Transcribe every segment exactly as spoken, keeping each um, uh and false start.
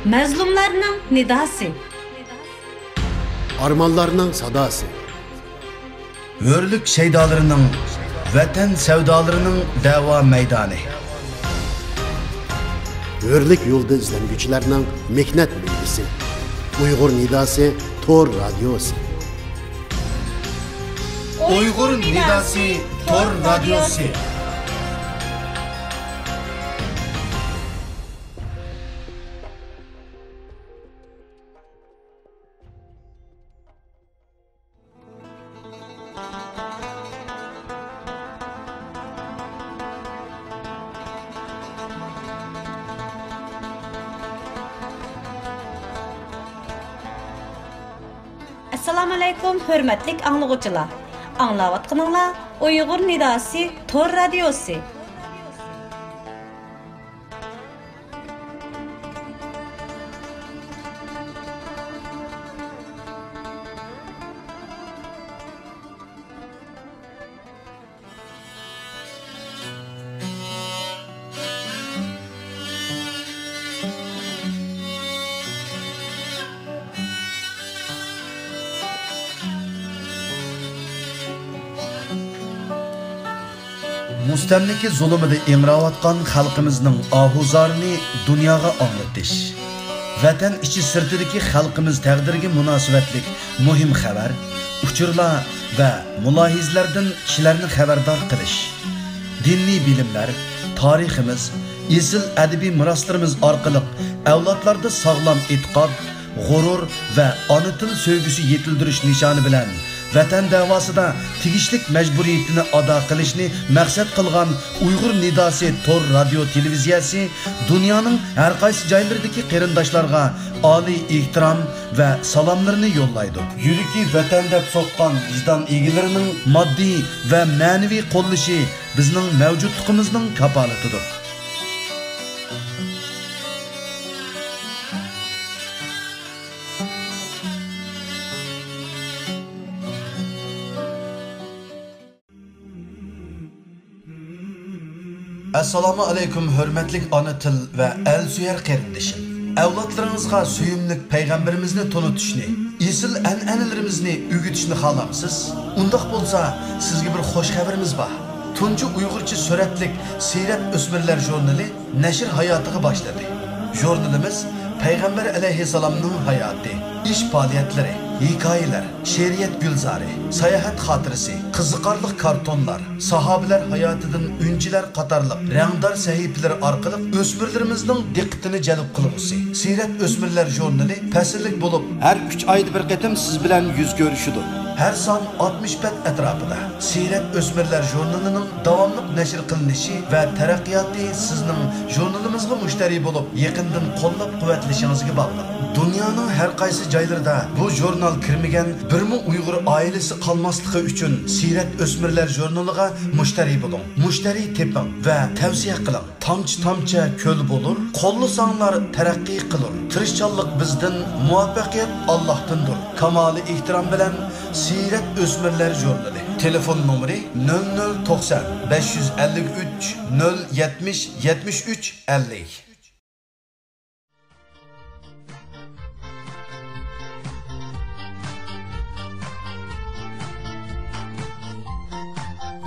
مەزلۇملارنىڭ نىداسى. ئارمانلارنىڭ ساداسى. ھۆرلۈك شەيدالىرىنىڭ، ۋەتەن سەۋدالىرىنىڭ دەۋا مەيدانى. ھۆرلۈك يولىدا ئىزدەنگۈچىلەرنىڭ مېھنەت مېۋىسى. ئۇيغۇر نىداسى تور رادىيوسى. ئۇيغۇر نىداسى تور رادىيوسى. ئەسسالامۇئەلەيكۇم، ھۆرمەتلىك ئاڭلىغۇچىلار! ئاڭلاۋاتقىنىڭلار ئۇيغۇر نىداسى تور رادىيوسى. مۇستەملىكە زۇلۇمىدا ئىڭراۋاتقان خەلقىمىزنىڭ ئاھۇزارىنى دۇنياغا ئاڭلىتىش، ۋەتەن ئىچى سىرتىدىكى خەلقىمىز تەقدىرىگە مۇناسىۋەتلىك مۇھىم خەۋەر، ئۇچۇرلار ۋە مۇلاھىزىلەردىن كىشىلەرنى خەۋەردار قىلىش، دىنىي بىلىملەر، تارىخىمىز، ئېسىل ئەدەبىي مىراسلىرىمىز ئارقىلىق ئەۋلادلاردا ساغلام ئېتىقاد، غۇرۇر ۋە ئانا تىل سۆيگۈسى يېتىلدۈرۈش نىشانى بىلەن ۋەتەن دەۋاسىدا تېگىشلىك مەجبۇرىيىتىنى ئادا قىلىشنى مەقسەت قىلغان ئۇيغۇر نىداسى تور رادىيو تېلېۋىزىيەسى دۇنيانىڭ ھەر قايسى جايلىرىدىكى قېرىنداشلارغا ئالىي ئېھتىرام ۋە سالاملىرىنى يوللايدۇ. يۈرىكى ۋەتەن دەپ سوققان ۋىجدان ئىگىلىرىنىڭ ماددىي ۋە مەنىۋى قوللىشى بىزنىڭ مەۋجۇتلۇقىمىزنىڭ كاپالىتىدۇر. ئەسسالامۇ ئەلەيكۇم، ھۆرمەتلىك ئانا تىل ۋە ئەل سۆيەر قېرىندىشىم! ئەۋلادلىرىڭىزغا سۆيۈملۈك پەيغەمبىرىمىزنى تونۇتۇشنى، ئېسىل ئەنئەنىلىرىمىزنى ئۆگىتىشنى خالامسىز؟ ئۇنداق بولسا، سىزگە بىر خوش خەۋىرىمىز بار. تۇنجى ئۇيغۇرچە سۈرەتلىك سىيرەت ئۆسمۈرلەر ژۇرنىلى نەشر ھاياتىغا باشلىدى. ژۇرنىلىمىز پەيغەمبەر ئەلەيھىسسالامنىڭ ھاياتى، ئىش پائالىيەتلىرى، ھېكايىلەر، شېئىرىيەت گۈلزارى، ساياھەت خاتىرىسى، قىزىقارلىق كارتونلار، ساھابىلەر ھاياتىدىن ئۈنچىلەر قاتارلىق رەڭدار سەھىپىلىرى ئارقىلىق ئۆسمۈرلىرىمىزنىڭ دىققىتىنى جەلپ قىلغۇسى سىيرەت ئۆسمۈرلەر ژۇرنىلى پەسىللىك بولۇپ، ھەر ئۈچ ئايدا بىر قېتىم سىز بىلەن يۈز كۆرۈشىدۇ. ھەر سان ئاتمىش بەت ئەتراپىدا. سىيرەت ئۆسمۈرلەر ژۇرنىلىنىڭ داۋاملىق نەشر قىلىنىشى ۋە تەرەققىياتى سىزنىڭ ژۇرنىلىمىزغا مۇشتەرى بولۇپ، يېقىندىن قوللاپ-قۇۋۋەتلىشىڭىزگە باغلىق. دۇنيانىڭ ھەر قايسى جايلىرىدا بۇ ژۇرنال كىرمىگەن بىرمۇ ئۇيغۇر ئائىلىسى قالماسلىقى ئۈچۈن، سىيرەت ئۆسمۈرلەر ژۇرنىلىغا مۇشتەرى بولۇڭ، مۇشتەرى تېپىڭ ۋە تەۋسىيە قىلىڭ. تامچە-تامچە كۆل بولۇر، قوللىساڭلار تەرەققىي قىلۇر. تىرىشچانلىق بىزدىن، مۇۋەپپەقىيەت ئاللاھتىندۇر. كامالىي ئېھتىرام بىلەن، سىيرەت ئۆسمۈرلەر ژۇرنىلى. تېلېفون نومۇرى: نۆل نۆل توقسان، بەش يۈز ئەللىك ئۈچ، نۆل يەتمىش، يەتمىش ئۈچ، ئەللىك.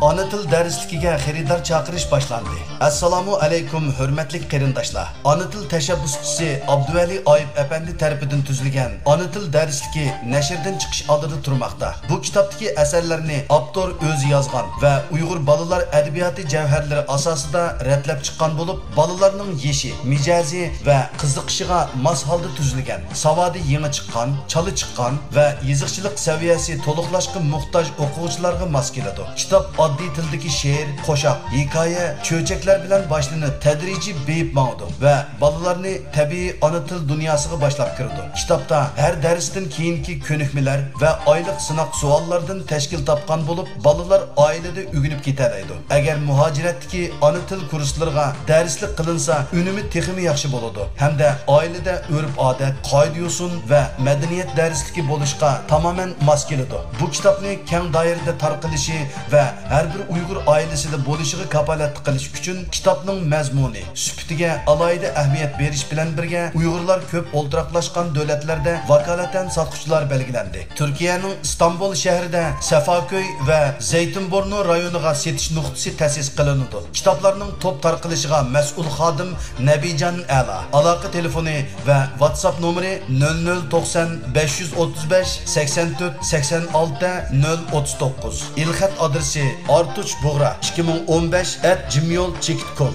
ئانا تىل دەرسلىكىگە خېرىدار چاقىرىش باشلاندى. ئەسسالامۇ ئەلەيكۇم، ھۆرمەتلىك قېرىنداشلار! ئانا تىل تەشەببۇسچىسى ئابدۇۋەلى ئايۇپ ئەپەندى تەرىپىدىن تۈزۈلگەن ئانا تىل دەرسلىكى نەشردىن چىقىش ئالدىدا تۇرماقتا. بۇ كىتابتىكى ئەسەرلەرنى ئاپتور ئۆزى يازغان ۋە ئۇيغۇر بالىلار ئەدەبىياتى جەۋھەرلىرى ئاساسىدا رەتلەپ چىققان بولۇپ، بالىلارنىڭ يېشى، مىجەزى ۋە قىزىقىشىغا ماس ھالدا تۈزۈلگەن، ساۋادى يېڭى چىققان، چالا چىققان ۋە يېزىقچىلىق سەۋىيەسى تولۇقلاشقا موھتاج ئوقۇغۇچىلارغا ماس كېلىدۇ. كىتاب ئاددىي تىلدىكى شېئىر، قوشاق، ھېكايە، چۆچەكلەر بىلەن باشلىنىپ، تەدرىجىي بېيىپ ماڭىدۇ ۋە بالىلارنى تەبىئىي ئانا تىل دۇنياسىغا باشلاپ كىرىدۇ. كىتابتا ھەر دەرستىن كېيىنكى كۆنۈكمىلەر ۋە ئايلىق سىناق سوئاللاردىن تەشكىل تاپقان بولۇپ، بالىلار ئائىلىدە ئۆگىنىپ كېتەلەيدۇ. ئەگەر مۇھاجىرەتتىكى ئانا تىل كۇرسلىرىغا دەرسلىك قىلىنسا، ئۈنۈمى تېخىمۇ ياخشى بولىدۇ ھەمدە ئائىلىدە ئۆرپ-ئادەت، قائىدە-يوسۇن ۋە مەدەنىيەت دەرسلىكى بولۇشقا تامامەن ماس كېلىدۇ. بۇ كىتابنى كەڭ دائىرىدە تارقىلىشى ۋە ھەر بىر ئۇيغۇر ئائىلىسىدە بولۇشىغا كاپالەتلىك قىلىش ئۈچۈن كىتابنىڭ مەزمۇنى، سۈپىتىگە ئالاھىدە ئەھمىيەت بېرىش بىلەن بىرگە، ئۇيغۇرلار كۆپ ئولتۇراقلاشقان دۆلەتلەردە ۋاكالىتەن ساتقۇچىلار بەلگىلەندى. تۈركىيەنىڭ ئىستانبۇل شەھىرىدە سەفاكۆي ۋە زەيتىنبۇرنۇ رايونىغا سېتىش نۇقتىسى تەسىس قىلىنىدۇ. كىتابلارنىڭ توپ تارقىلىشىغا مەسئۇل خادىم نەبىجان ئەلا. ئالاقە تېلېفونى ۋە ۋاتساپ نومۇرى: نۆل نۆل توقسان، بەش يۈز ئوتتۇز بەش، سەكسەن تۆت، سەكسەن ئالتە، نۆل ئوتتۇز توققۇز. ئېلخەت ئادرېسى: ئارتۇچ بۇغرا ئىككى مىڭ ئون بەش ئەت جىمېيل چېكىت كوم.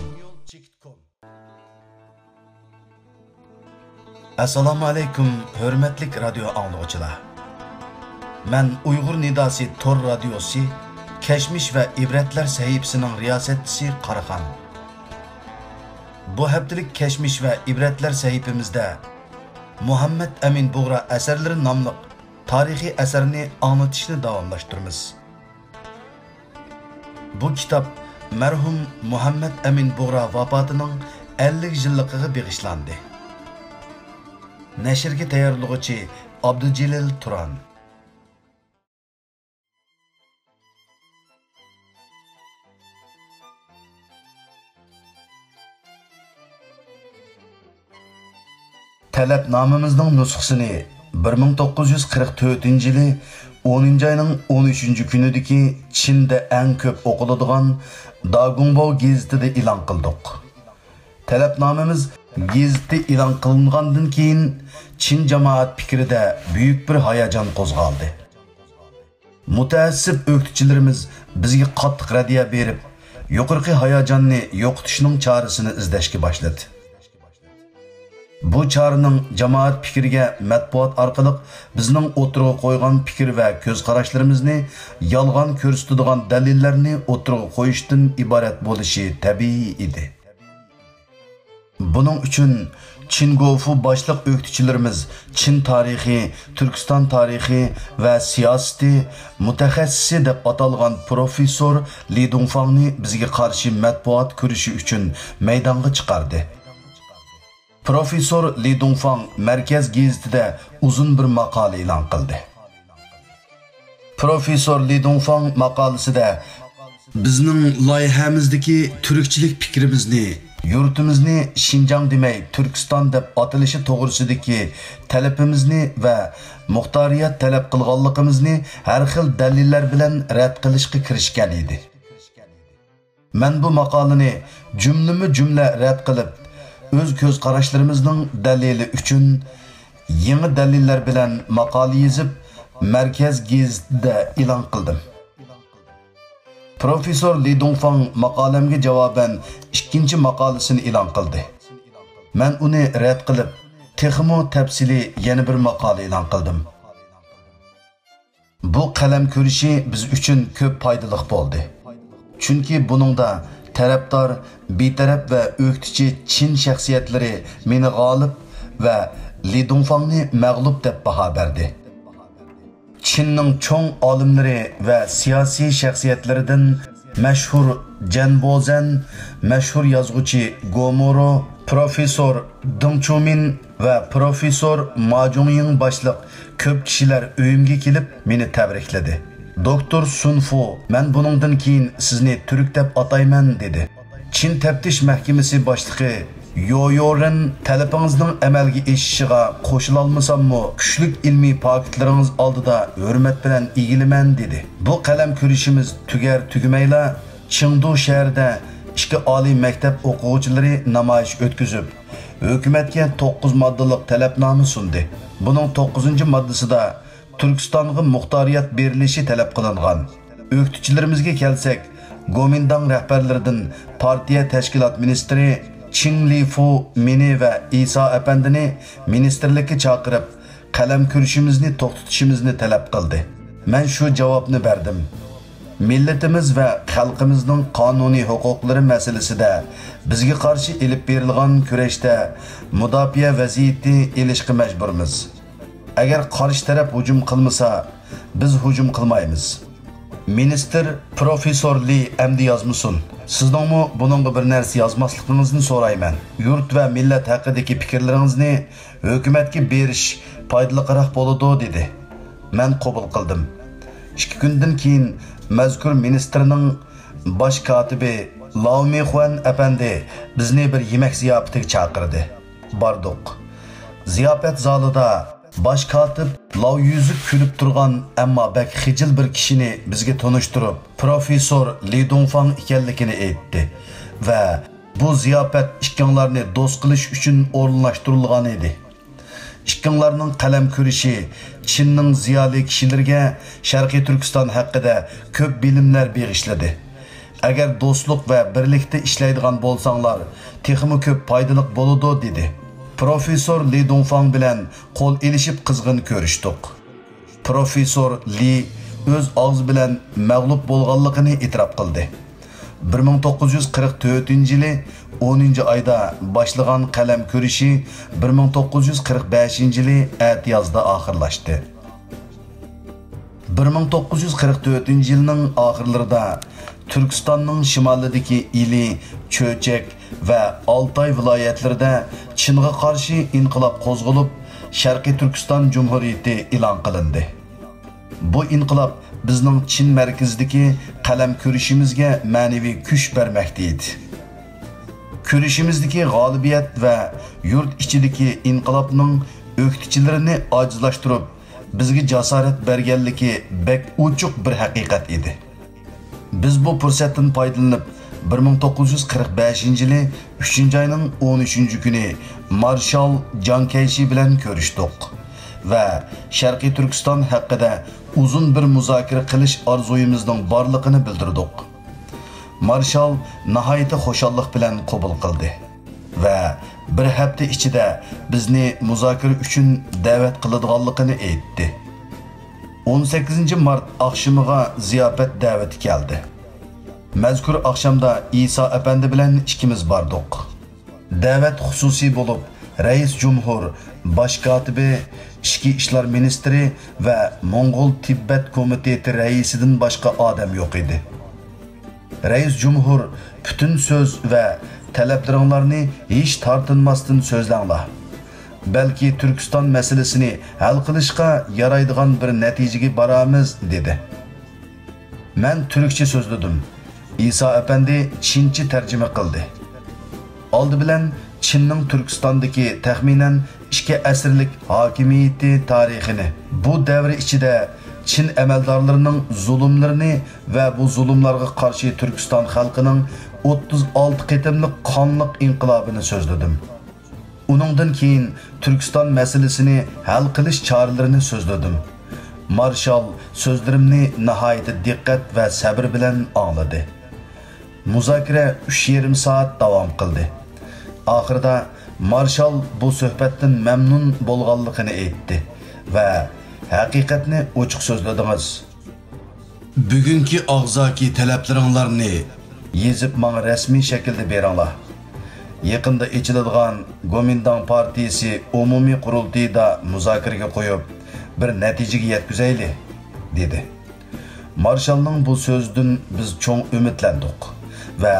ئەسسالامۇ ئەلەيكۇم، ھۆرمەتلىك رادىيو ئاڭلىغۇچىلار. مەن ئۇيغۇر نىداسى تور رادىيوسى كەچمىش ۋە ئىبرەتلەر سەھىپىسىنىڭ رىياسەتچىسى قاراخان. بۇ ھەپتىلىك كەچمىش ۋە ئىبرەتلەر سەھىپىمىزدە مۇھەممەد ئەمىن بۇغرا ئەسەرلىرى ناملىق تارىخىي ئەسەرنى ئاڭلىتىشنى داۋاملاشتۇرىمىز. بۇ كىتاب مەرھۇم مۇھەممەد ئەمىن بۇغرا ۋاپاتىنىڭ ئەللىك يىللىقىغا بېغىشلاندى. نەشرگە تەييارلىغۇچى ئابدۇجېلىل تۇران. تەلەپنامىمىزنىڭ نۇسخىسىنى بىر مىڭ توققۇز يۈز قىرىق تۆتىنچى يىلى ئونىنچى ئاينىڭ ئون ئۈچىنچى كۈنىدىكى چىندا ئەڭ كۆپ ئوقۇلىدىغان داگۇڭباۋ گېزىتىدە ئېلان قىلدۇق. تەلەپنامىمىز گېزىتتە ئېلان قىلىنغاندىن كېيىن، چىن جامائەت پىكرىدە بۈيۈك بىر ھاياجان قوزغالدى. مۇتەئەسسىپ ئۆكتىچىلىرىمىز بىزگە قاتتىق رەددىيە بېرىپ، يۇقىرىقى ھاياجاننى يوقىتىشنىڭ چارىسىنى ئىزدەشكە باشلىدى. بۇ چارىنىڭ جامائەت پىكرىگە مەتبۇئات ئارقىلىق بىزنىڭ ئوتتۇرىغا قويغان پىكىر ۋە كۆز قاراشلىرىمىزنى يالغان كۆرسىتىدىغان دەلىللەرنى ئوتتۇرىغا قويۇشتىن ئىبارەت بولۇشى تەبىئىي ئىدى. بۇنىڭ ئۈچۈن چىن گوفۇ باشلىق ئۆكتىچىلىرىمىز چىن تارىخى، تۈركىستان تارىخى ۋە سىياسىتى مۇتەخەسسىسى دەپ ئاتالغان پروفېسسور لى دۇڭفاڭنى بىزگە قارشى مەتبۇئات كۈرىشى ئۈچۈن مەيدانغا چىقاردى. پروفېسسور لى دۇڭفاڭ مەركەز گېزىتىدە ئۇزۇن بىر ماقالە ئېلان قىلدى. پروفېسسور لى دۇڭفاڭ ماقالىسىدە بىزنىڭ لايىھەمىزدىكى تۈركچىلىك پىكرىمىزنى، يۇرتىمىزنى شىنجاڭ دېمەي، تۈركىستان دەپ ئاتىلىشى توغرىسىدىكى تەلىپىمىزنى ۋە مۇختارىيەت تەلەپ قىلغانلىقىمىزنى ھەر خىل دەلىللەر بىلەن رەت قىلىشقا كىرىشكەن ئىدى. مەن بۇ ماقالىنى جۈملىمۇ جۈملە رەت قىلىپ، ئۆز كۆز قاراشلىرىمىزنىڭ دەلىلى ئۈچۈن يېڭى دەلىللەر بىلەن ماقالە يېزىپ، مەركەز گېزىتىدە ئېلان قىلدىم. پروفېسسور لى دۇڭفاڭ ماقالەمگە جاۋابەن ئىككىنچى ماقالىسىنى ئېلان قىلدى. مەن ئۇنى رەت قىلىپ، تېخىمۇ تەپسىلىي يەنە بىر ماقالە ئېلان قىلدىم. بۇ قەلەم كۆرۈشى بىز ئۈچۈن كۆپ پايدىلىق بولدى. چۈنكى بۇنىڭدا تەرەپدار، بىتەرەپ ۋە ئۆكتىچى چىن شەخسىيەتلىرى مېنى غالىب ۋە لى دۇڭفاڭنى مەغلۇپ دەپ باھا بەردى. چىننىڭ چوڭ ئالىملىرى ۋە سىياسىي شەخسىيەتلىرىدىن مەشھۇر جەن بوزەن، مەشھۇر يازغۇچى گومورو، پروفېسسور دېڭ چۇمىن ۋە پروفېسسور ما جۇڭيىڭ باشلىق كۆپ كىشىلەر ئۆيۈمگە كېلىپ، مېنى تەبرىكلىدى. دوكتور سۇن فۇ، مەن بۇنىڭدىن كېيىن سىزنى تۈرك دەپ ئاتايمەن، دېدى. چىن تەپتىش مەھكىمىسى باشلىقى يو يورېن، تەلىپىڭىزنىڭ ئەمەلگە ئېشىشىغا قوشۇلالمىساممۇ، كۈچلۈك ئىلمىي پاكىتلىرىڭىز ئالدىدا ھۆرمەت بىلەن ئىگىلىمەن، دېدى. بۇ قەلەم كۈرىشىمىز تۈگەر تۈگىمەيلا، چېڭدۇ شەھىرىدە ئىككى ئالىي مەكتەپ ئوقۇغۇچىلىرى نامايىش ئۆتكۈزۈپ، ھۆكۈمەتكە توققۇز ماددىلىق تەلەپنامە سۇندى. بۇنىڭ توققۇزىنچى ماددىسىدا تۈركىستانغا مۇختارىيەت بېرىلىشى تەلەپ قىلىنغان. ئۆكتىچىلىرىمىزگە كەلسەك، گومىنداڭ رەھبەرلىرىدىن پارتىيە تەشكىلات مىنىستىرى چىڭ لىفۇ مېنى ۋە ئىسا ئەپەندىنى مىنىستىرلىككە چاقىرىپ، قەلەم كۈرىشىمىزنى توختىتىشىمىزنى تەلەپ قىلدى. مەن شۇ جاۋابنى بەردىم. مىللىتىمىز ۋە خەلقىمىزنىڭ قانۇنىي ھوقۇقلىرى مەسىلىسىدە بىزگە قارشى ئېلىپ بېرىلغان كۈرەشتە مۇداپىئە ۋەزىيىتى ئېلىشقا مەجبۇرمىز. ئەگەر قارشى تەرەپ ھۇجۇم قىلمىسا، بىز ھۇجۇم قىلمايمىز. مىنىستىر پروفېسسور لى ئەمدى يازمىسۇن. سىزنىڭمۇ بۇنىڭغا بىر نەرسە يازماسلىقىڭىزنى سورايمەن. يۇرت ۋە مىللەت ھەققىدىكى پىكىرلىرىڭىزنى ھۆكۈمەتكە بېرىش پايدىلىقراق بولىدۇ، دېدى. مەن قوبۇل قىلدىم. ئىككى كۈندىن كېيىن مەزكۇر مىنىستىرنىڭ باش كاتىپى لاۋ مىخۇەن ئەپەندى بىزنى بىر يېمەك زىياپىتىگە چاقىردى. باردۇق. زىياپەت زالىدا باش كاتىپ لاۋ يۈزۈك كۈلۈپ تۇرغان، ئەمما بەك خىجىل بىر كىشىنى بىزگە تونۇشتۇرۇپ، پروفېسسور لى دۇڭفاڭ ئىكەنلىكىنى ئېيتتى ۋە بۇ زىياپەت ئىككىڭلارنى دوست قىلىش ئۈچۈن ئورۇنلاشتۇرۇلغان ئىدى. ئىككىڭلارنىڭ قەلەم كۈرىشى چىننىڭ زىيالىي كىشىلىرىگە شەرقىي تۈركىستان ھەققىدە كۆپ بىلىملەر بېغىشلىدى. ئەگەر دوستلۇق ۋە بىرلىكتە ئىشلەيدىغان بولساڭلار، تېخىمۇ كۆپ پايدىلىق بولىدۇ، دېدى. پروفېسسور لى دۇڭفاڭ بىلەن قول ئېلىشىپ قىزغىن كۆرۈشتۇق. پروفېسسور لى ئۆز ئاغزى بىلەن مەغلۇپ بولغانلىقىنى ئېتىراپ قىلدى. بىر مىڭ توققۇز يۈز قىرىق تۆتىنچى يىلى ئونىنچى ئايدا باشلىغان قەلەم كۈرىشى بىر مىڭ توققۇز يۈز قىرىق بەشىنچى يىلى ئەتىيازدا ئاخىرلاشتى. بىر مىڭ توققۇز يۈز قىرىق تۆتىنچى يىلنىڭ ئاخىرلىرىدا تۈركىستاننىڭ شىمالىدىكى ئىلى، چۆچەك ۋە ئالتاي ۋىلايەتلىرىدە چىنغا قارشى ئىنقىلاب قوزغىلىپ، شەرقىي تۈركىستان جۇمھۇرىيىتى ئېلان قىلىندى. بۇ ئىنقىلاب بىزنىڭ چىن مەركىزىدىكى قەلەم كۈرىشىمىزگە مەنىۋى كۈچ بەرمەكتە ئىدى. كۈرىشىمىزدىكى غالىبىيەت ۋە يۇرت ئىچىدىكى ئىنقىلابنىڭ ئۆكتىچىلىرىنى ئاجىزلاشتۇرۇپ، بىزگە جاسارەت بەرگەنلىكى بەك ئوچۇق بىر ھەقىقەت ئىدى. بىز بۇ پۇرسەتتىن پايدىلىنىپ، بىر مىڭ توققۇز يۈز قىرىق بەشىنچى يىلى ئۈچىنچى ئاينىڭ ئون ئۈچىنچى كۈنى مارشال جاڭ كەيشى بىلەن كۆرۈشتۇق ۋە شەرقىي تۈركىستان ھەققىدە ئۇزۇن بىر مۇزاكىرە قىلىش ئارزۇيىمىزنىڭ بارلىقىنى بىلدۈردۇق. مارشال ناھايىتى خۇشاللىق بىلەن قوبۇل قىلدى ۋە بىر ھەپتە ئىچىدە بىزنى مۇزاكىرە ئۈچۈن دەۋەت قىلىدىغانلىقىنى ئېيتتى. ئون سەككىزىنچى مارت ئاخشىمىغا زىياپەت دەۋىتى كەلدى. مەزكۇر ئاخشامدا ئىسا ئەپەندى بىلەن ئىككىمىز باردۇق. دەۋەت خۇسۇسىي بولۇپ، رەئىس جۇمھۇر، باش كاتىپى، ئىچكى ئىشلار مىنىستىرى ۋە موڭغۇل تىبەت كومىتېتى رەئىسىدىن باشقا ئادەم يوق ئىدى. رەئىس جۇمھۇر پۈتۈن سۆز ۋە تەلەپلىرىڭلارنى ھېچ تارتىنماستىن سۆزلەڭلار. بەلكى تۈركىستان مەسىلىسىنى ھەل قىلىشقا يارايدىغان بىر نەتىجىگە بارارمىز، دېدى. مەن تۈركچە سۆزلىدىم. ئىسا ئەپەندى چىنچە تەرجىمە قىلدى. ئالدى بىلەن چىننىڭ تۈركىستاندىكى تەخمىنەن ئىككى ئەسىرلىك ھاكىمىيىتى تارىخىنى، بۇ دەۋر ئىچىدە چىن ئەمەلدارلىرىنىڭ زۇلۇملىرىنى ۋە بۇ زۇلۇملارغا قارشى تۈركىستان خەلقىنىڭ ئوتتۇز ئالتە قېتىملىق قانلىق ئىنقىلابىنى سۆزلىدىم. ئۇنىڭدىن كېيىن تۈركىستان مەسىلىسىنى ھەل قىلىش چارىلىرىنى سۆزلىدىم. مارشال سۆزلىرىمنى ناھايىتى دىققەت ۋە سەبرى بىلەن ئاڭلىدى. مۇزاكىرە ئۈچ يېرىم سائەت داۋام قىلدى. ئاخىرىدا مارشال بۇ سۆھبەتتىن مەمنۇن بولغانلىقىنى ئېيتتى ۋە ھەقىقەتنى ئوچۇق سۆزلىدىڭىز. بۈگۈنكى ئاغزاكى تەلەپلىرىڭلارنى يېزىپ ماڭا رەسمىي شەكىلدە بېرىڭلار. يېقىندا ئېچىلىدىغان گومىنداڭ پارتىيىسى ئومۇمىي قۇرۇلتىيىدا مۇزاكىرىگە قويۇپ، بىر نەتىجىگە يەتكۈزەيلى، دېدى. مارشالنىڭ بۇ سۆزىدىن بىز چوڭ ئۈمىدلەندۇق ۋە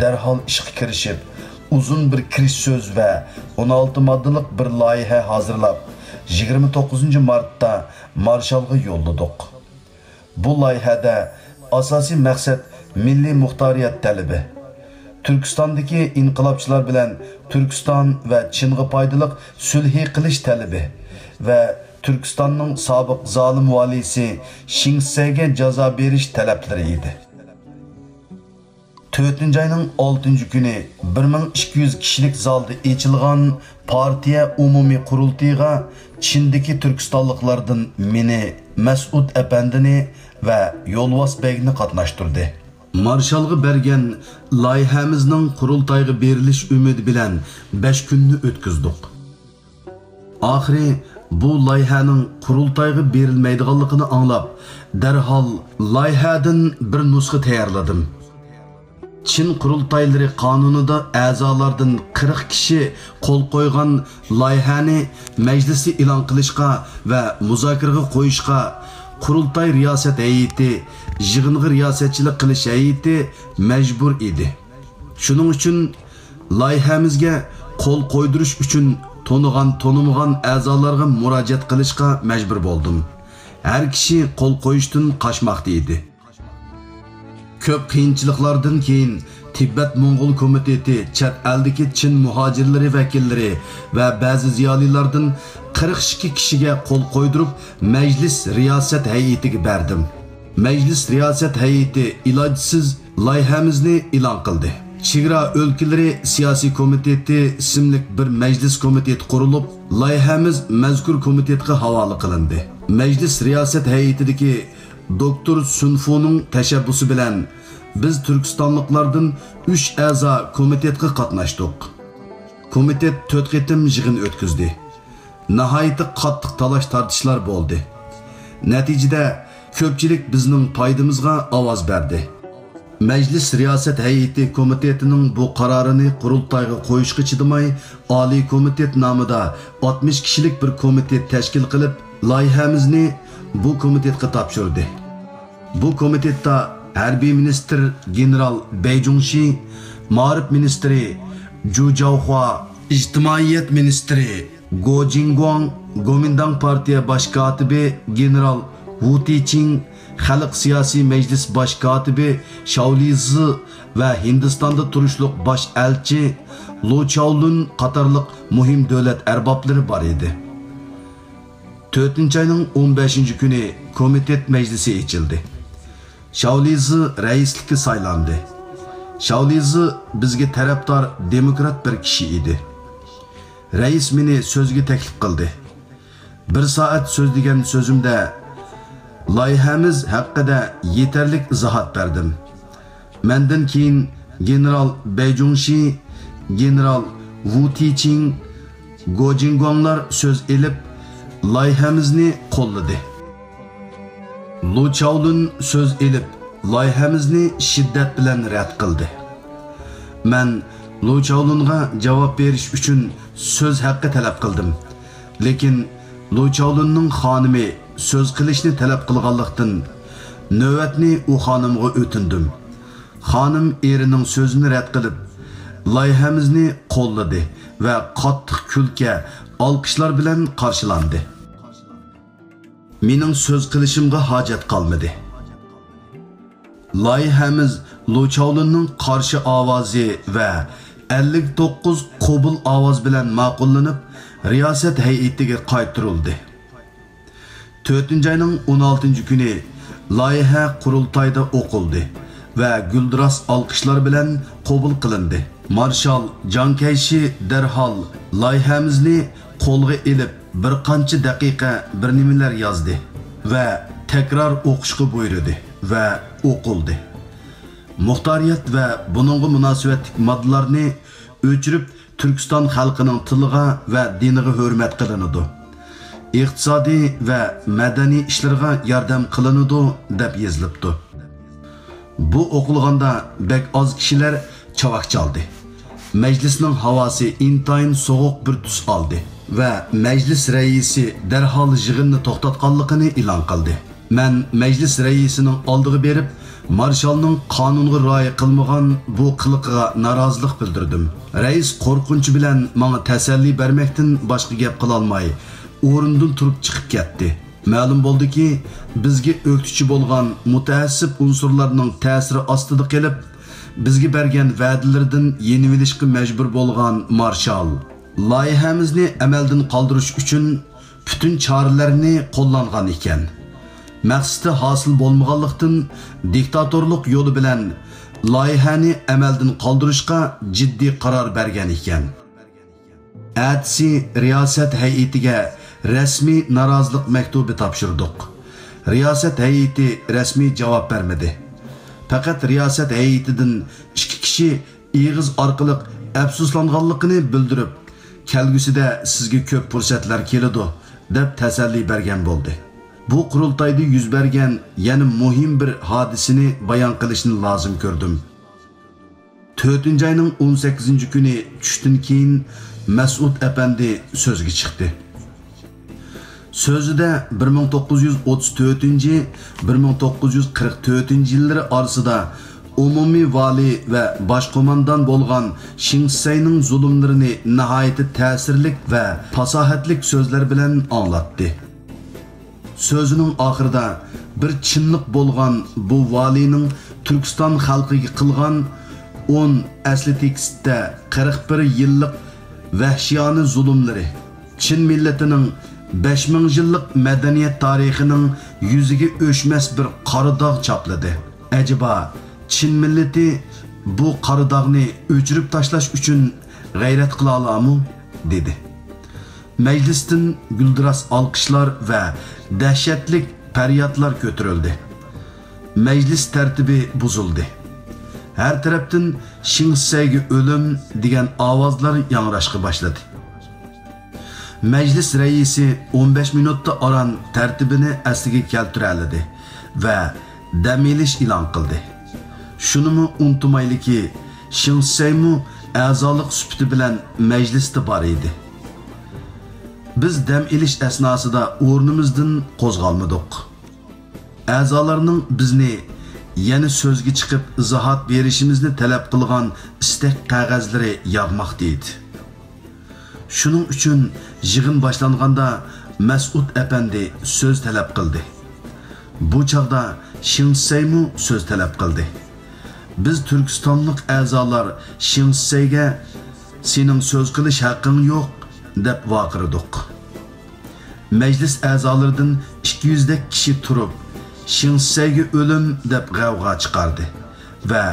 دەرھال ئىشقا كىرىشىپ، ئۇزۇن بىر كىرىش سۆز ۋە ئون ئالتە ماددىلىق بىر لايىھە ھازىرلاپ، يىگىرمە توققۇزىنچى مارتتا مارشالغا يوللىدۇق. بۇ لايىھەدە ئاساسىي مەقسەت مىللىي مۇختارىيەت تەلىپى، تۈركىستاندىكى ئىنقىلابچىلار بىلەن تۈركىستان ۋە چىنغا پايدىلىق سۈلھى قىلىش تەلىپى ۋە تۈركىستاننىڭ سابىق زالىم ۋالىيسى شىڭسەگە جازا بېرىش تەلەپلىرى ئىدى. تۆتىنچى ئاينىڭ ئالتىنچى كۈنى بىر مىڭ ئىككى يۈز كىشىلىك زالدا ئېچىلغان پارتىيە ئومۇمىي قۇرۇلتىيىغا چىندىكى تۈركىستانلىقلاردىن مېنى، مەسئۇد ئەپەندىنى ۋە يولۋاس بەگنى قاتناشتۇردى. مارشالغا بەرگەن لايىھەمىزنىڭ قۇرۇلتايغا بېرىلىش ئۈمىدى بىلەن بەش كۈننى ئۆتكۈزدۇق. ئاخىرى بۇ لايىھەنىڭ قۇرۇلتايغا بېرىلمەيدىغانلىقىنى ئاڭلاپ، دەرھال لايىھەدىن بىر نۇسخا تەييارلىدىم. چىن قۇرۇلتايلىرى قانۇنىدا ئەزالاردىن قىرىق كىشى قول قويغان لايىھەنى مەجلىستە ئېلان قىلىشقا ۋە مۇزاكىرىگە قويۇشقا قۇرۇلتاي رىياسەت ھەيئىتى، يىغىنغا رىياسەتچىلىك قىلىش ھەيئىتى مەجبۇر ئىدى. شۇنىڭ ئۈچۈن لايىھەمىزگە قول قويدۇرۇش ئۈچۈن تونۇغان-تونۇمىغان ئەزالارغا مۇراجىئەت قىلىشقا مەجبۇر بولدۇم. ھەر كىشى قول قويۇشتىن قاچماقتا ئىدى. كۆپ قىيىنچىلىقلاردىن كېيىن، تىبەت موڭغۇل كومىتېتى چەت ئەلدىكى چىن مۇھاجىرلىرى ۋەكىللىرى ۋە بەزى زىيالىيلاردىن قىرىق ئىككى كىشىگە قول قويدۇرۇپ، مەجلىس رىياسەت ھەيئىتىگە بەردىم. مەجلىس رىياسەت ھەيئىتى ئىلاجسىز لايىھەمىزنى ئېلان قىلدى. چېگرا ئۆلكىلىرى سىياسىي كومىتېتى ئىسىملىك بىر مەجلىس كومىتېتى قۇرۇلۇپ، لايىھەمىز مەزكۇر كومىتېتقا ھاۋالە قىلىندى. مەجلىس رىياسەت ھەيئىتىدىكى دوكتور سۇن فۇنىڭ تەشەببۇسى بىلەن بىز تۈركىستانلىقلاردىن ئۈچ ئەزا كومىتېتقا قاتناشتۇق. كومىتېت تۆت قېتىم يىغىن ئۆتكۈزدى. ناھايىتى قاتتىق تالاش-تارتىشلار بولدى. نەتىجىدە، كۆپچىلىك بىزنىڭ پايدىمىزغا ئاۋاز بەردى. مەجلىس رىياسەت ھەيئىتى كومىتېتىنىڭ بۇ قارارىنى قۇرۇلتايغا قويۇشقا چىدىماي، ئالىي كومىتېت نامىدا ئاتمىش كىشىلىك بىر كومىتېت تەشكىل قىلىپ، لايىھەمىزنى بۇ كومىتېتقا تاپشۇردى. بۇ كومىتېتتا ھەربىي مىنىستىر گېنېرال بەي جۇڭشى، مائارىپ مىنىستىرى جۇ جاۋخۇا، ئىجتىمائىيەت مىنىستىرى گو جىنگۇاڭ، گومىنداڭ پارتىيە باش كاتىپى گېنېرال ۋۇ تىچىڭ، خەلق سىياسىي مەجلىس باش كاتىپى شاۋلى زى ۋە ھىندىستاندا تۇرۇشلۇق باش ئەلچى لو چاۋلۈن قاتارلىق مۇھىم دۆلەت ئەربابلىرى بار ئىدى. تۆتىنچى ئاينىڭ ئون بەشىنچى كۈنى كومىتېت مەجلىسى ئېچىلدى. شاۋلى زى رەئىسلىككە سايلاندى. شاۋلى زى بىزگە تەرەپدار دېموكرات بىر كىشى ئىدى. رەئىس مېنى سۆزگە تەكلىپ قىلدى. بىر سائەت سۆزلىگەن سۆزۈمدە لايىھەمىز ھەققىدە يېتەرلىك ئىزاھات بەردىم. مەندىن كېيىن گېنېرال بەي جۇڭشى، گېنېرال ۋۇ تىچىڭ، گو جىنگۇاڭلار سۆز ئېلىپ، لايىھەمىزنى قوللىدى. لو چاۋلۈن سۆز ئېلىپ، لايىھەمىزنى شىددەت بىلەن رەت قىلدى. مەن لو چاۋلۈنغا جاۋاب بېرىش ئۈچۈن سۆز ھەققى تەلەپ قىلدىم. لېكىن لو چاۋلۈننىڭ خانىمى سۆز قىلىشنى تەلەپ قىلغانلىقتىن، نۆۋەتنى ئۇ خانىمغا ئۆتۈندۈم. خانىم ئېرىنىڭ سۆزىنى رەت قىلىپ، لايىھەمىزنى قوللىدى ۋە قاتتىق كۈلكە، ئالقىشلار بىلەن قارشىلاندى. مېنىڭ سۆز قىلىشىمغا ھاجەت قالمىدى. لايىھەمىز لو چاۋلۈننىڭ قارشى ئاۋازى ۋە ئەللىك توققۇز قوبۇل ئاۋاز بىلەن ماقۇللىنىپ، رىياسەت ھەيئىتىگە قايتۇرۇلدى. تۆتىنچى ئاينىڭ ئون ئالتىنچى كۈنى لايىھە قۇرۇلتايدا ئوقۇلدى ۋە گۈلدۈراس ئالقىشلار بىلەن قوبۇل قىلىندى. مارشال جاڭ كەيشى دەرھال لايىھەمىزنى قولغا ئېلىپ، بىر قانچە دەقىقە بىر نېمىلەر يازدى ۋە تەكرار ئوقۇشقا بۇيرۇدى ۋە ئوقۇلدى. مۇختارىيەت ۋە بۇنىڭغا مۇناسىۋەتلىك ماددىلارنى ئۆچۈرۈپ، تۈركىستان خەلقىنىڭ تىلىغا ۋە دىنىغا ھۆرمەت قىلىنىدۇ، ئىقتىسادىي ۋە مەدەنىي ئىشلىرىغا ياردەم قىلىنىدۇ، دەپ يېزىلىپتۇ. بۇ ئوقۇلغاندا بەك ئاز كىشىلەر چاۋاك چالدى. مەجلىسنىڭ ھاۋاسى ئىنتايىن سوغۇق بىر تۈس ئالدى ۋە مەجلىس رەئىسى دەرھال يىغىننى توختاتقانلىقىنى ئېلان قىلدى. مەن مەجلىس رەئىسىنىڭ ئالدىغا بېرىپ، مارشالنىڭ قانۇنغا رىئايە قىلمىغان بۇ قىلىقىغا نارازىلىق بىلدۈردۈم. رەئىس قورقۇنچى بىلەن ماڭا تەسەللى بەرمەكتىن باشقا گەپ قىلالماي، ئورنىدىن تۇرۇپ چىقىپ كەتتى. مەلۇم بولدىكى، بىزگە ئۆكتىچى بولغان مۇتەئەسسىپ ئۇنسۇرلارنىڭ تەسىرى ئاستىدا قېلىپ، بىزگە بەرگەن ۋەدىلىرىدىن يېنىۋېلىشقا مەجبۇر بولغان مارشال لايىھەمىزنى ئەمەلدىن قالدۇرۇش ئۈچۈن پۈتۈن چارىلەرنى قوللانغان ئىكەن. مەقسىتى ھاسىل بولمىغانلىقتىن، دىكتاتورلۇق يولى بىلەن لايىھەنى ئەمەلدىن قالدۇرۇشقا جىددىي قارار بەرگەن ئىكەن. ئەتىسى رىياسەت ھەيئىتىگە رەسمىي نارازىلىق مەكتۇبى تاپشۇردۇق. رىياسەت ھەيئىتى رەسمىي جاۋاب بەرمىدى. پەقەت رىياسەت ھەيئىتىدىن ئىككى كىشى ئېغىز ئارقىلىق ئەپسۇسلانغانلىقىنى بىلدۈرۈپ، كەلگۈسىدە سىزگە كۆپ پۇرسەتلەر كېلىدۇ، دەپ تەسەللى بەرگەن بولدى. بۇ قۇرۇلتايدا يۈز بەرگەن يەنە مۇھىم بىر ھادىسىنى بايان قىلىشنى لازىم كۆردۈم. تۆتىنچى ئاينىڭ ئون سەككىزىنچى كۈنى چۈشتىن كېيىن مەسئۇد ئەپەندى سۆزگە چىقتى. سۆزىدە بىر مىڭ توققۇز يۈز ئوتتۇز تۆتىنچى، بىر مىڭ توققۇز يۈز قىرىق تۆتىنچى يىللىرى ئارىسىدا ئومۇمىي ۋالىي ۋە باش قوماندان بولغان شېڭ شىسەينىڭ زۇلۇملىرىنى ناھايىتى تەسىرلىك ۋە پاساھەتلىك سۆزلەر بىلەن ئاڭلاتتى. سۆزىنىڭ ئاخىرىدا بىر چىنلىق بولغان بۇ ۋالىينىڭ تۈركىستان خەلقىگە قىلغان ئون ئەسلى تېكىستتە قىرىق بىر يىللىق ۋەھشىيانە زۇلۇملىرى، چىن مىللىتىنىڭ بەش مىڭ يىللىق مەدەنىيەت تارىخىنىڭ يۈزىگە ئۆچمەس بىر قارا داغ چاپلىدى. ئەجەبا، چىن مىللىتى بۇ قارا داغنى ئۆچۈرۈپ تاشلاش ئۈچۈن غەيرەت قىلالامۇ؟ دېدى. مەجلىستىن گۈلدۈراس ئالقىشلار ۋە دەھشەتلىك پەريادلار كۆتۈرۈلدى. مەجلىس تەرتىپى بۇزۇلدى. ھەر تەرەپتىن «شېڭ شىسەيگە ئۆلۈم» دېگەن ئاۋازلار ياڭراشقا باشلىدى. مەجلىس رەئىسى ئون بەش مىنۇتتا ئاران تەرتىپىنى ئەسلىگە كەلتۈرەلىدى ۋە دەم ئېلىش ئېلان قىلدى. شۇنىمۇ ئۇنتۇمايلىكى، شېڭ شىسەيمۇ ئەزالىق سۈپىتى بىلەن مەجلىستە بار ئىدى. بىز دەم ئېلىش ئەسناسىدا ئورنىمىزدىن قوزغالمىدۇق. ئەزالارنىڭ بىزنى يەنە سۆزگە چىقىپ ئىزاھات بېرىشىمىزنى تەلەپ قىلغان ئىستەك قەغەزلىرى ياغماقتا ئىدى. شۇنىڭ ئۈچۈن يىغىن باشلانغاندا مەسئۇد ئەپەندى سۆز تەلەپ قىلدى. بۇ چاغدا شېڭ شىسەيمۇ سۆز تەلەپ قىلدى. بىز تۈركىستانلىق ئەزالار شېڭ شىسەيگە «سېنىڭ سۆز قىلىش ھەققىڭ يوق» دەپ ۋارقىرىدۇق. مەجلىس ئەزالىرىدىن ئىككى يۈزدەك كىشى تۇرۇپ، «شېڭ شىسەيگە ئۆلۈم» دەپ غەۋغا چىقاردى ۋە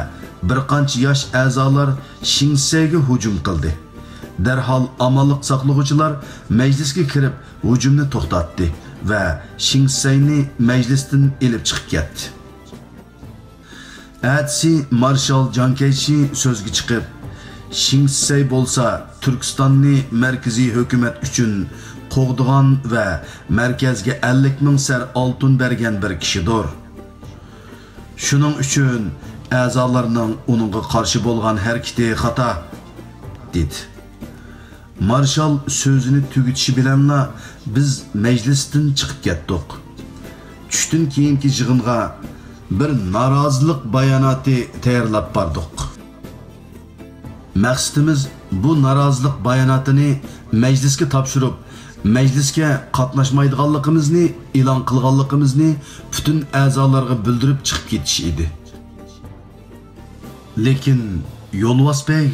بىر قانچە ياش ئەزالار شېڭ شىسەيگە ھۇجۇم قىلدى. دەرھال ئامانلىق ساقلىغۇچىلار مەجلىسكە كىرىپ، ھۇجۇمنى توختاتتى ۋە شېڭ شىسەينى مەجلىستىن ئېلىپ چىقىپ كەتتى. ئەتىسى مارشال جاڭ كەيشى سۆزگە چىقىپ، شېڭ شىسەي بولسا تۈركىستاننى مەركىزىي ھۆكۈمەت ئۈچۈن قوغدىغان ۋە مەركەزگە ئەللىك مىڭ سەر ئالتۇن بەرگەن بىر كىشىدۇر. شۇنىڭ ئۈچۈن ئەزالارنىڭ ئۇنىڭغا قارشى بولغان ھەرىكىتى خاتا، دېدى. مارشال سۆزىنى تۈگىتىشى بىلەنلا بىز مەجلىستىن چىقىپ كەتتۇق. چۈشتىن كېيىنكى يىغىنغا بىر نارازىلىق باياناتى تەييارلاپ باردۇق. مەقسىتىمىز بۇ نارازىلىق باياناتىنى مەجلىسكە تاپشۇرۇپ، مەجلىسكە قاتناشمايدىغانلىقىمىزنى ئېلان قىلغانلىقىمىزنى پۈتۈن ئەزالارغا بىلدۈرۈپ چىقىپ كېتىش ئىدى. لېكىن يولۋاس بەگ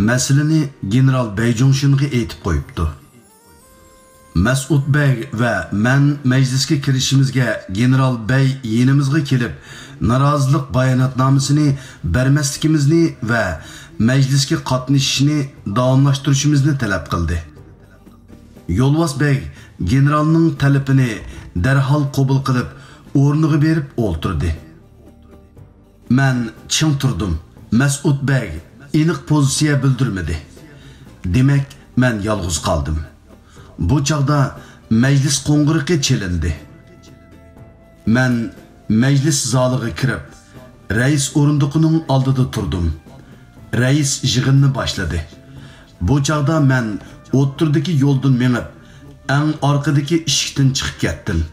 مەسىلىنى گېنېرال بەي جۇڭشىنغا ئېيتىپ قويۇپتۇ. مەسئۇد بەگ ۋە مەن مەجلىسكە كىرىشىمىزگە گېنېرال بەي يېنىمىزغا كېلىپ، نارازىلىق باياناتنامىسىنى بەرمەسلىكىمىزنى ۋە مەجلىسكە قاتنىشىشنى داۋاملاشتۇرۇشىمىزنى تەلەپ قىلدى. يولۋاس بەگ گېنېرالنىڭ تەلىپىنى دەرھال قوبۇل قىلىپ، ئورنىغا بېرىپ ئولتۇردى. مەن چىڭ تۇردۇم. مەسئۇد بەگ ئېنىق پوزىتسىيە بىلدۈرمىدى. دېمەك، مەن يالغۇز قالدىم. بۇ چاغدا مەجلىس قوڭغۇرىقى چېلىندى. مەن مەجلىس زالىغا كىرىپ، رەئىس ئورۇندۇقىنىڭ ئالدىدا تۇردۇم. رەئىس يىغىننى باشلىدى. بۇ چاغدا مەن ئوتتۇرىدىكى يولدىن مېڭىپ، ئەڭ ئارقىدىكى ئىشىكتىن چىقىپ كەتتىم.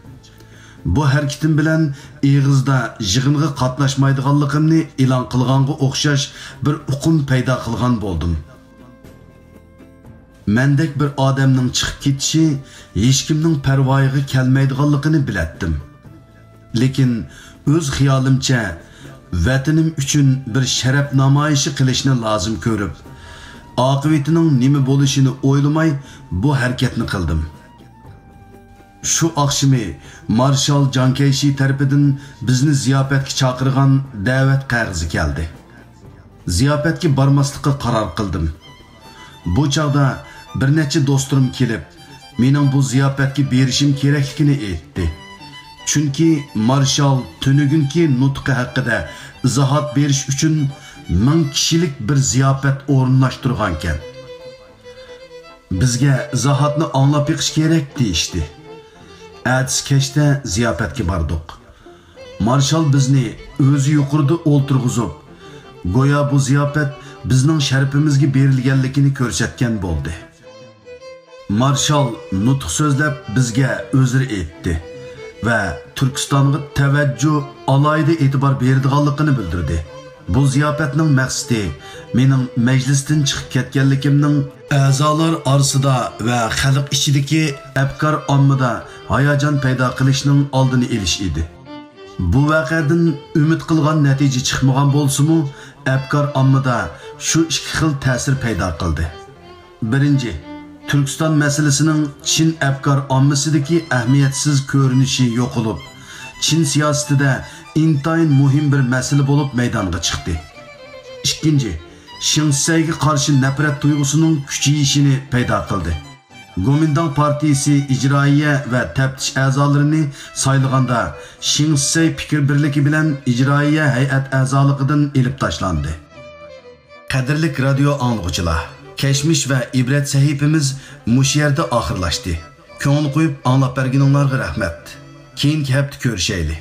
بۇ ھەرىكىتىم بىلەن ئېغىزدا يىغىنغا قاتناشمايدىغانلىقىمنى ئېلان قىلغانغا ئوخشاش بىر ئۇقۇم پەيدا قىلغان بولدۇم. مەندەك بىر ئادەمنىڭ چىقىپ كېتىشى ھېچكىمنىڭ پەرۋايىغا كەلمەيدىغانلىقىنى بىلەتتىم. لېكىن ئۆز خىيالىمچە، ۋەتىنىم ئۈچۈن بىر شەرەپ نامايىشى قىلىشنى لازىم كۆرۈپ، ئاقىۋىتىنىڭ نېمە بولۇشىنى ئويلىماي بۇ ھەرىكەتنى قىلدىم. شۇ ئاخشىمى مارشال جاڭ كەيشى تەرىپىدىن بىزنى زىياپەتكە چاقىرغان دەۋەت قەغىزى كەلدى. زىياپەتكە بارماسلىققا قارار قىلدىم. بۇ چاغدا بىر نەچچە دوستلىرىم كېلىپ، مېنىڭ بۇ زىياپەتكە بېرىشىم كېرەكلىكىنى ئېيتتى. چۈنكى مارشال تۈنۈگۈنكى نۇتقى ھەققىدە ئىزاھات بېرىش ئۈچۈن مىڭ كىشىلىك بىر زىياپەت ئورۇنلاشتۇرغانىكەن. بىزگە ئىزاھاتنى ئاڭلاپ بېقىش كېرەك، دېيىشتى. ئەتىسى كەچتە زىياپەتكە باردۇق. مارشال بىزنى ئۆزى يۇقىرىدا ئولتۇرغۇزۇپ، گويا بۇ زىياپەت بىزنىڭ شەرىپىمىزگە بېرىلگەنلىكىنى كۆرسەتكەن بولدى. مارشال نۇتۇق سۆزلەپ بىزگە ئۆزرە ئېيتتى ۋە تۈركىستانغا تەۋەججۇ، ئالاھىدە ئېتىبار بېرىدىغانلىقىنى بىلدۈردى. بۇ زىياپەتنىڭ مەقسىتى مېنىڭ مەجلىستىن چىقىپ كەتكەنلىكىمنىڭ ئەزالار ئارىسىدا ۋە خەلق ئىچىدىكى ئەپكار ئاممىدا ھاياجان پەيدا قىلىشنىڭ ئالدىنى ئېلىش ئىدى. بۇ ۋەقەدىن ئۈمىد قىلغان نەتىجە چىقمىغان بولسىمۇ، ئەپكار ئاممىدا شۇ ئىككى خىل تەسىر پەيدا قىلدى. بىرىنچى، تۈركىستان مەسىلىسىنىڭ چىن ئەپكار ئاممىسىدىكى ئەھمىيەتسىز كۆرۈنۈشى يوقىلىپ، چىن سىياسىتىدە ئىنتايىن مۇھىم بىر مەسىلە بولۇپ مەيدانغا چىقتى. ئىككىنچى، شېڭ شىسەيگە قارشى نەپرەت تۇيغۇسىنىڭ كۈچىيىشىنى پەيدا قىلدى. گومىنداڭ پارتىيىسى ئىجرائىيە ۋە تەپتىش ئەزالىرىنى سايلىغاندا، شېڭ شىسەي پىكىر بىرلىكى بىلەن ئىجرائىيە ھەيئەت ئەزالىقىدىن ئېلىپ تاشلاندى. قەدىرلىك رادىيو ئاڭلىغۇچىلار، كەچمىش ۋە ئىبرەت سەھىپىمىز مۇشۇ يەردە ئاخىرلاشتى. كۆڭۈل قويۇپ ئاڭلاپ بەرگىنىڭلارغا رەھمەت. كېيىنكى ھەپتە كۆرۈشەيلى.